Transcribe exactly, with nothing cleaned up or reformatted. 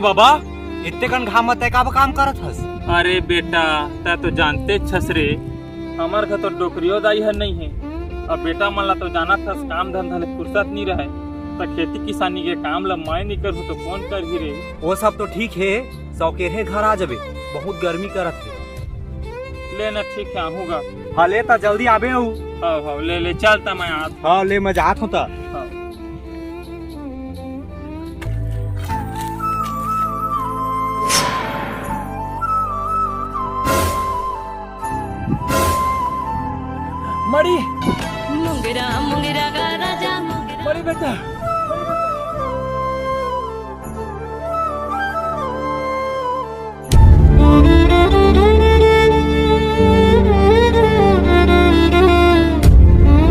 बाबा, इतने कन घाम म तै काबर काम करत हस? अरे बेटा, तै तो जानते छस रे, हमर घर तो डोकरियो दाई हर नहीं है। अब बेटा मन ला तो जानत हस, काम धंधा ले फुर्सत नहीं रहे, त खेती किसानी के काम ला मैं नहीं करूँ तो कौन करही रे? वो सब तो ठीक है, सौकेरे घर आ जबे, बहुत गर्मी करत है। ले ना, ठीक है, आहूँगा। हाँ, ले त जल्दी आबे हूँ। हाँ, हाँ, ले, ले, चल त मैं आत। हाँ, ले, मैं जात हूँ त। हाँ। मड़ी। मुंगरा, मुंगरा गा राजा, मुंगरा। मड़ी बेटा।